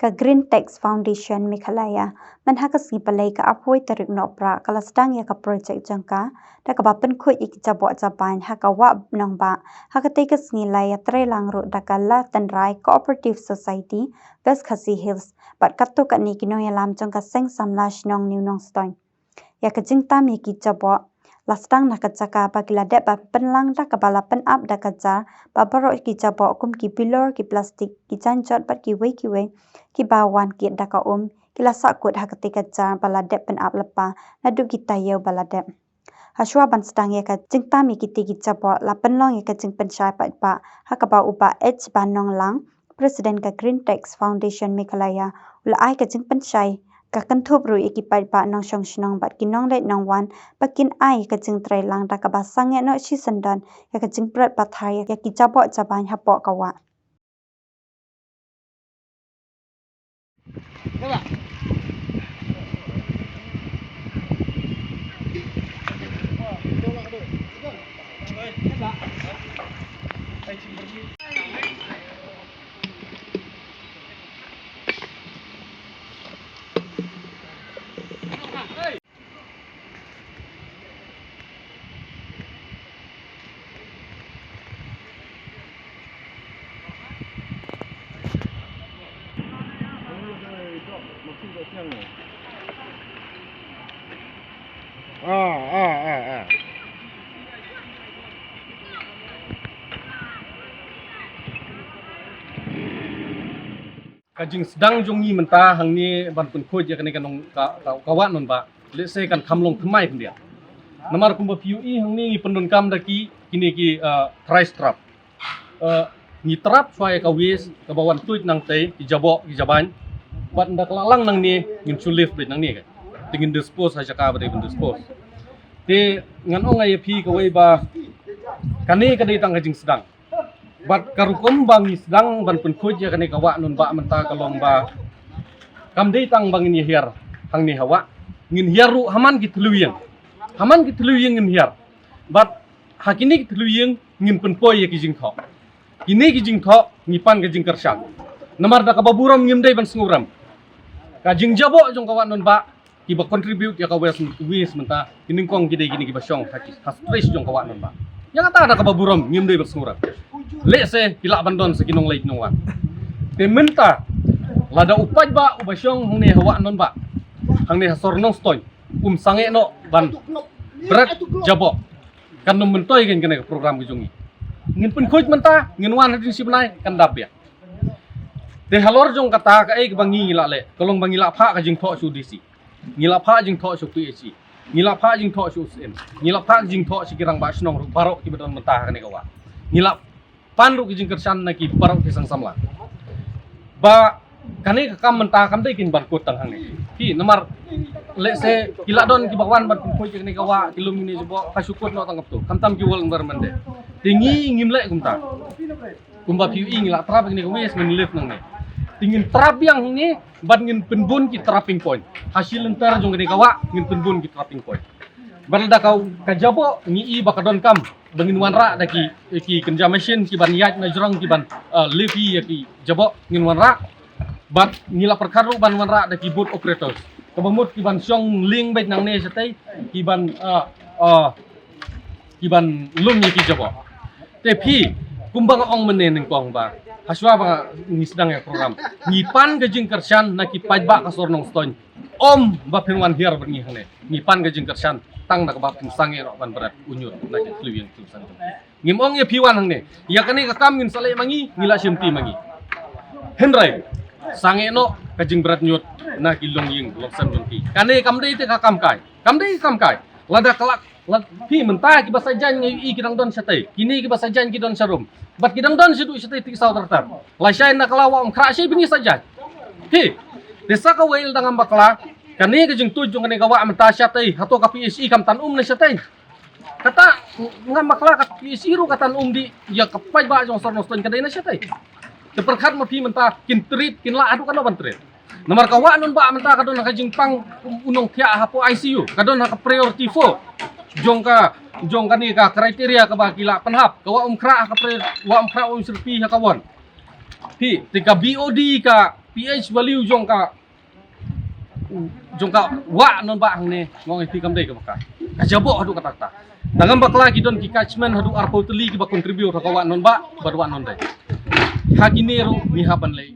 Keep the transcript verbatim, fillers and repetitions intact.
Ka Green Text Foundation Meghalaya, man ha ka sngi Palei ka arphew tarik Nohprah, ka la sdang ïa ka projek jong ka, da kaba pynkhuid ïa ki jaboh jabain ha ka wah Nongbah, ha katei ka sngi la ïatreilang ruh da ka Latynrai Cooperative Society, West Khasi Hills, bad katto katne ki nongïalam jong ka Seng Samla Shnong New Nongstoiñ. Ïa ka jingtam ïa ki jaboh la sdang na ka jaka ba ki la dep ban pynlang da kaba la pynap da ka jar ba baroh ki jaboh kum ki bilor, ki plastik, ki janjot bad kiwei kiwei kiba wan kit da ka um ki la sahkut ha katei ka jar ba la dep pynap lypa naduh ki taïew ba la dep. Hashwa ban sdang ïa ka jingtam ïa kitei ki jaboh la pynlong ïa ka jingpynshai paidbah ha kaba u Bah H Banonglang, President ka Green Text Foundation Meghalaya, u la ai ka jingpynshai. Ka kynthup ruh ïa ki paidbah nongshong shnong bad ki nongleit nongwan ba kin ai ka jingtreilang da kaba sangeh noh shisyndon ïa ka jingbret pathar ïa ki jaboh jabain hapoh ka wah. Ah, ah, ah, ah. Ka jingsdang jong ngi mynta hangne ban pynkhuid ïa kane ka nong ka, ka, ka wah Nongbah, lehse kan kham long thymmai khyndiat. Namar kumba phi ïohi hangne ngi pyndonkam da ki, kine ki, ah, thrai strap. Ah, ngi trap shuwa ïa ka waste kaba wan tuid nangtei, ki jaboh ki jabain. Bad ynda ka la lang nangne ngin shu lift beit nangne ka. Te ngin dispose ha jaka ba dei ban dispose. Te ngan ong ïa phi kawei ba kane ka dei tang ka jingsdang. Bad ka rukom ba ngi sdang ban pynkhuid ïa kane ka wah Nongbah mynta ka long ba kam dei tang ba ngin ïa hiar hangne ha wah, ngin hiar ruh ha man ki thliew ïing. Ha man ki thliew ïing ngin hiar. Bad ha kine ki thliew ïing ngin pynpoi ïa ki jingthoh. Kine ki jingthoh ngi pan ka jingkyrshan. Namar da kaba burom ngim dei ban sngewrem. Ka jingjaboh jong ka wah Nongbah, kiba contribute ïa ka waste, waste mynta, ki nyngkong ki dei kine kiba shong ha ki, ha stretch jong ka wah Nongbah. Ïa kata da kaba burom ngim dei ban sngewrem. Lehse ki lah ban don sa ki nongleit nongwan. Te mynta lada u paidbah uba shong hangne ha wah Nongbah, hangne ha sor Nongstoiñ, um sangeh noh ban bret jaboh, kan ym myntoi kein kane ka program ka jong ngi. Ngin pynkhuid mynta, ngin wan hadien shi bnai kan dap biang. Te halor jong kata kaei kaba ngi ngi la leh, ka long ba ngi la phah ka jingthoh sha u D C. Ngi la phah jingthoh sha u P H E. Ngi la phah jingthoh sha u S M. Ngi la phah jingthoh sha ki rangbah shnong ruh baroh kiba don mynta ha kane ka wah. Ngi la pan ruh ki jingkyrshan na ki baroh ki seng samla. Ba kane ka kam mynta kam dei kein ban kut tang hangne. Phi namar lehse ki la don kiba wan ban pynkhuid kane ka wah, ki lum kine jaboh, ka shu kut noh tang katto. Khamtam ki World Environment Day. Te ngi ngim leh kumta. Kumba phi ïohi ngi la trap kine ka waste ngin lift nangne. Te ngin trap biang hangne bad ngin pynbun ki trapping point. Ha shi lynter jong kane ka wah ngin pynbun ki trapping point. Bad lada ka, ka jaboh ngi i ba ka donkam ba ngin wanrah da ki, ki kynja machine ki ban ïaid na jrong ki ban, eh, lift ïa ki jaboh ngin wanrah. Bad ngi la pyrkhat ruh ban wanrah da ki boat operators. Kaba mut ki ban shong lieng beit nangne shatei ki ban, eh, eh, ki ban lum ïa ki jaboh. Te phi, kumba nga ong mynne nyngkong ba hashwa ba ngi sdang ïa program, ngi pan ka jingkyrshan na ki paidbah ka sor Nongstoiñ. Ym ba phin wan hiar bad ngi hangne. Ngi pan ka jingkyrshan tang da kaba phin sangeh noh ban bret u ñiut na ki thliew ïing thliew san jong ngi. Ngim ong ïa phi wan hangne. Ïa kane ka kam ngin sa leh ma ngi, ngi la shim ti ma ngi. Hynrei sangeh noh ka jingbret ñiut na ki longïing longsem jong phi. Kane kam dei te ka kam kai. Kam dei ka kam kai. Lada ka la Lada phi mynta kiba sa jaiñ nga ïohi ki dang don shatei. Kine kiba sa jaiñ ki don sharum. Bad ki dang don shaduh shatei, te ki saw ter ter. Lashai na ka la Wah Umkhrah shai bynta sa jaiñ. Phi. Te sa kawei lada ngam bakla, kane ka jingtuid jong kane ka wah mynta shatei, hato ka P H E kam tan um ne shatei? Kata ngam bakla ka P H E ruh ka tan um dih ïa ka paidbah jong sor Nongstoiñ ka dei ne shatei. Te pyrkhat ma phi mynta kin treat, kin lah haduh katno ban treat. Namar ka wah Nongbah mynta ka don ha ka jingpang u nongthiah hapoh I C U, ka don ha ka priority four jong ka, jong kane ka criteria kaba ki la pynhap. Ka Wah Umkhrah ha ka prior-, Wah Umkhrah, Wah Umsyrpi ha ka one. Phi, te ka B O D ka, P H value jong ka jong ka wah non ba hangne ngong iti kam dei ka baka ka jaboh haduh kata kata. Tangam bakla ki don ki catchment haduh arphew tylli ki ba contribute ha ka wah non ba ba wah non dei. Ha kine ruh ngi hap ban leh.